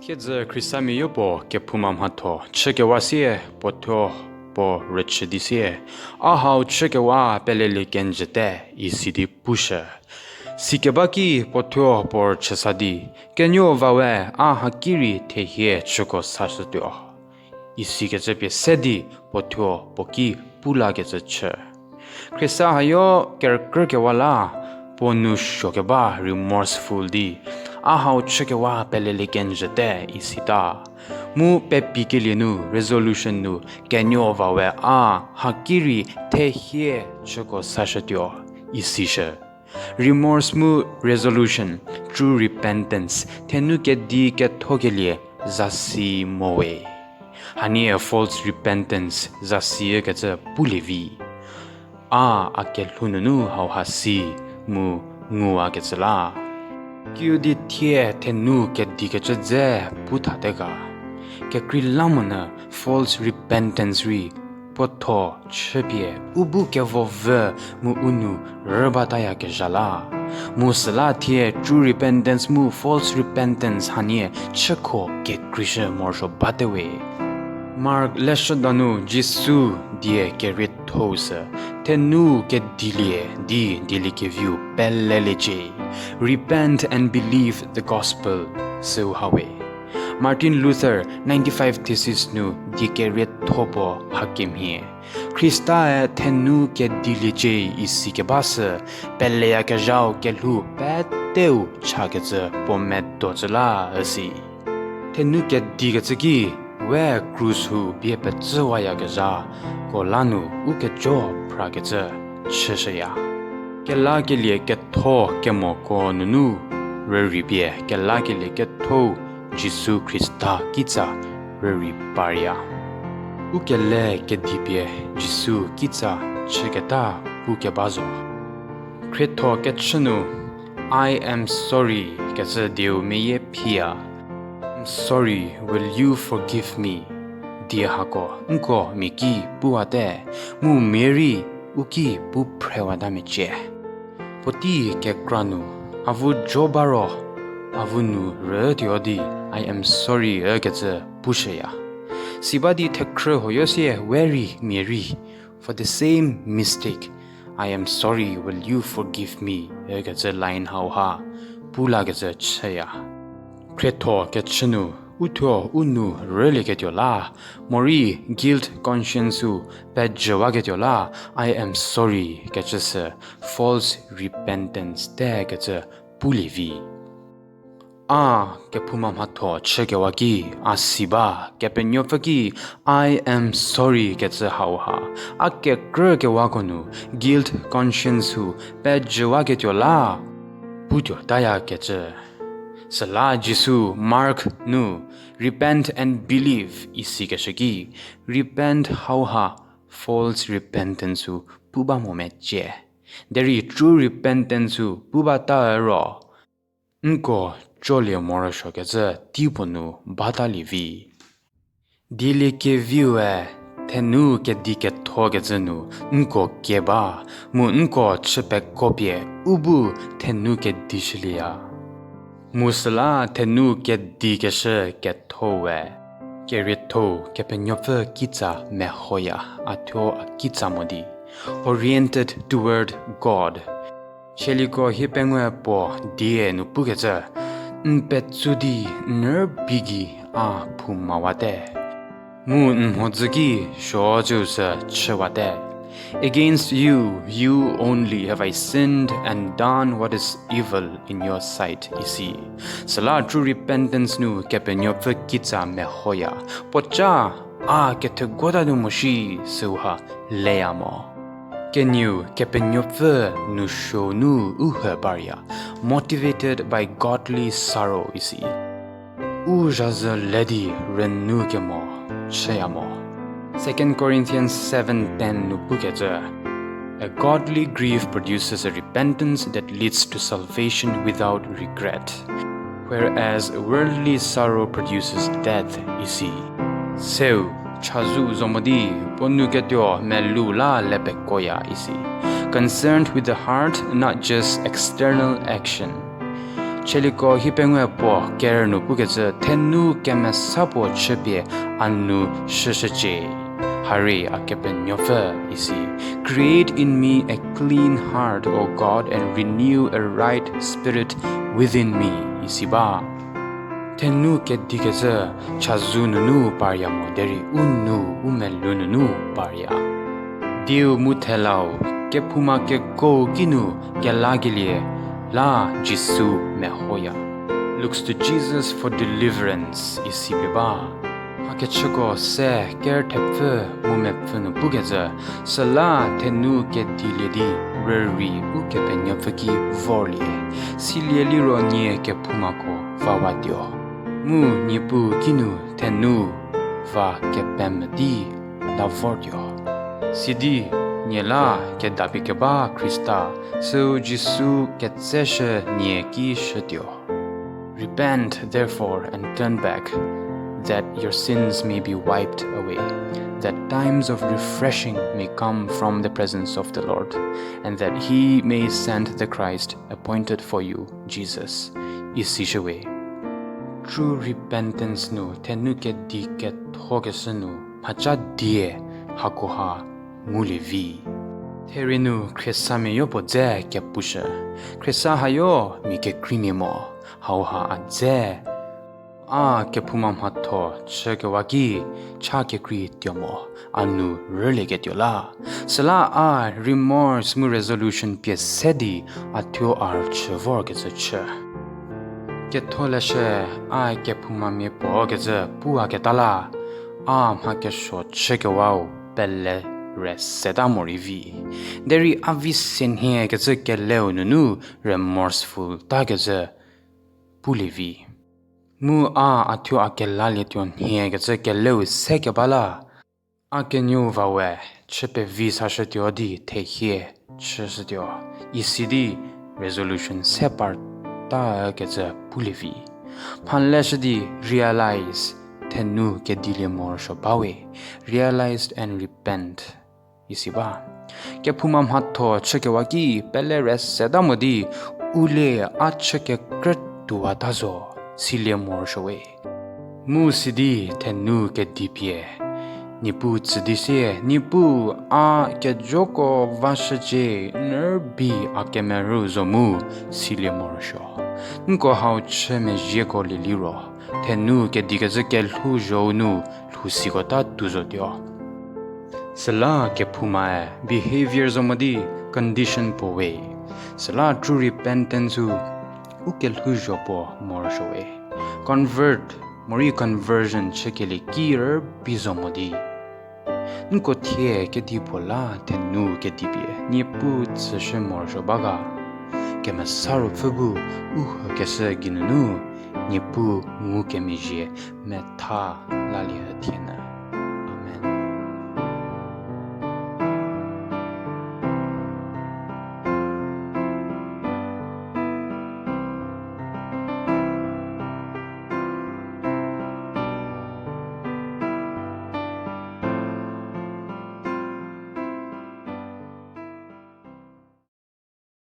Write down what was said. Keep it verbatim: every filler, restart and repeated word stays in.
Thiedzü Khristamia yopuo kephouma mhatho chükewa sie puo thuo puo rüchü di sie, a hau chükewa pelelie kenjüte isi di pushü. Sikeba ki puo thuo puo rüchüsa di, kenuo va we a haki rei thehie chüko sashütuo isikecü pie se di puo thuo puo ki pu lakecü chü. Khrista hayo kerükrükewa la, puo nou suokeba remorseful di, a hau chükewa pelelie kenjüte isita. Mu pepikelie nu resolution nu kenuo va we a haki rei thehie chüko sashütuo isishü. Remorse mu resolution, true repentance, thenu kedi kethokelie zasi mo we. Hanie false repentance zasi ükecü pulie vi. A, a kelhou nunu hauha si mu nguwakecü la. Kiüdi thie thenu kedikecü dze pu thate ga. Kekreilamonyü false repentance rei puotho chüpie u bu kevovü mu u nou rübatayakezha la. Mu süla thie true repentance mu false repentance hanie chükho kekreishü morosuo bate we. Mark leshüda nu Jisu die keriethou sü, thenu kedilie di dieliekeviu peleliecie, repent and believe the gospel, süu ha we. Martin Luther ninety-five Theses nu die kerietho puo hakemhie, Khristae thenu kediliecie isikeba sü, peleyakezhau kelhou peteu chakecü puo medo cü la üsi. Thenu kedikecü ki, we krus hu bie pecüwayakezha ko la nu u kejo phrakecü chüshüya. Kelakelie ketho kemoko nunu rürei pie kelakelie kethou Jisu Khrista kitsa rürei parya. U kele kedi pie Jisu kitsa chüketa pukeba zo. Khrietho kechü nu, I am sorry kecü dieu meyie phiya. I'm sorry, will you forgive me? Die hako nko mia ki puwate, mu mia rei u ki pu phrewata mecie. Puotei kekra nu, avu jo ba ro, avu nu rütuo di, I am sorry ükecü pushüya. Siba di thekhrü huoyo sie we rei mia rei, for the same mistake, I am sorry, will you forgive me ükecü line hauha pu lakecü chüya. Khrietho kechü nu, uthuo u nou rülieketuo la, morei guilt conscience-u pejüwaketuo la, I am sorry kecü sü false repentance te kecü pulie vi. A kephouma mhatho chükewa ki, a si ba, Kepenuopfü ki, I am sorry kecü hauha, a kekrükewako nu guilt conscience-u pejüwaketuo la putuotayakecü. Süla Jisu Mark nu, repent and believe isikeshü ki, repent hauha false repentance-u pu ba mo mecie. Derei true repentance-u pu bata ro, nko colie morosuokecü teipuo nu batalie vi. Dieliekeviue thenu kedi kethokecü nu nko kie ba, mu nko chü pekuopie u bu thenu kedishülieya. Mu süla thenu kedikeshü ketho we, kerietho-u Kepenuopfü kitsa mehoya, a thuo a kitsa mo di, oriented toward God. Chieliko hie pengou puo die nu pukecü, n petsu di n rübei gei a phoumawate, mu n mhodzü ki suo cüu sü chüwate. Against you, you only, have I sinned and done what is evil in your sight, isi. Süla true repentance nu Kepenuopfü kitsa mehoya, puoca a kethegota nu mo shi süu ha leya mo. Kenieu Kepenuopfü nu suo nu u hü parya, motivated by godly sorrow isi. U zhazü le di rünu kemo chüya mo. Second Corinthians seven ten nu pukecü, a godly grief produces a repentance that leads to salvation without regret, whereas worldly sorrow produces death, isi. Seu, chazou zo mo di, puo nou ketuo melou la le pekoya isi. Concerned with the heart, not just external action. Chieliko hie pengou puo ker nu pukecü, thenu kemesa puo chüpie a nu shüshücie. Hari a Kepenuopfü isi. Create in me a clean heart, O God, and renew a right spirit within me, isi ba. Thenu kedikecü chazou nunu parya mo derei u nou u melou nunu parya. Dieu mu thelau, kephouma kekuo kinu kelakelie la Jisu mehoya. Looks to Jesus for deliverance, isi pie ba. Mhakechüko se ker thepfü mu mepfü nu pukecü, süla thenu kedilie di rürei Ukepenuopfü ki vorlie, silie liro nie kephoumako vawatuo. Mu Niepuu kinu thenu va kepemeti la vortuo. Sidi nie la kedapie keba Khrista, süu Jisu ketseshü nie ki shütuo. Repent, therefore, and turn back, that your sins may be wiped away, that times of refreshing may come from the presence of the Lord, and that he may send the Christ appointed for you, Jesus, isi shüwe. True repentance nu thenu kedi kethokeshü nu mhaca die hakoha ngulie vi. Therie nu khriesamia yopuo dze kepushü. Khriesa hayo mia kekreimia mo, hauha a dze a kephouma mhatho chükewa ki cha kekrei tuo mo, a nu rülieketuo la. Süla a remorse mu resolution pie se di a thuo a rüchü vorkecü chü. Ketholeshü a kephoumamia puo kecü pu a keta la, a mha kesuo chükewau pele re seta morei vi. Derei a vi se nhie kecü keleu nunu remorseful takecü pulie vi. Mu a a thuo a kelalietuo nhie kecü keleu se keba la, a kenuou va we chü pevi sashütuo di thehie chüshütuo, isi di resolution se parta kecü pulie vi. Mhaleshü di realize, thenu kedilie morosuo bawe, realized and repent, isi ba. Kephouma mhatho chükewa ki pele re seta mo di, u le a chü kekrütuowata zo, silie morosuo we. Mu sidi thenu kedi pie Niepuu tsü di sie, Niepuu, a kejoko vashücie, n rübei a kemerü zo mu, silie morosuo. Nko hau chü mezhieko lie liro, thenu kedikecü kelhouzhou nu lhousikota tuo zotuo. Süla kephoumae behavior zo mo di condition puo we. Süla true repentance-u u kelhouzho puo morosuo we. Convert, morei conversion chükelie ki rübei zo mo di. Nko thie kedipuo la thenu kedi pie Niepuu tsüshü morosuo ba ga. Kemesa Ruopfü bu u hükeshü geinunu Niepuu ngukemezhie metha lalie hüthie nü.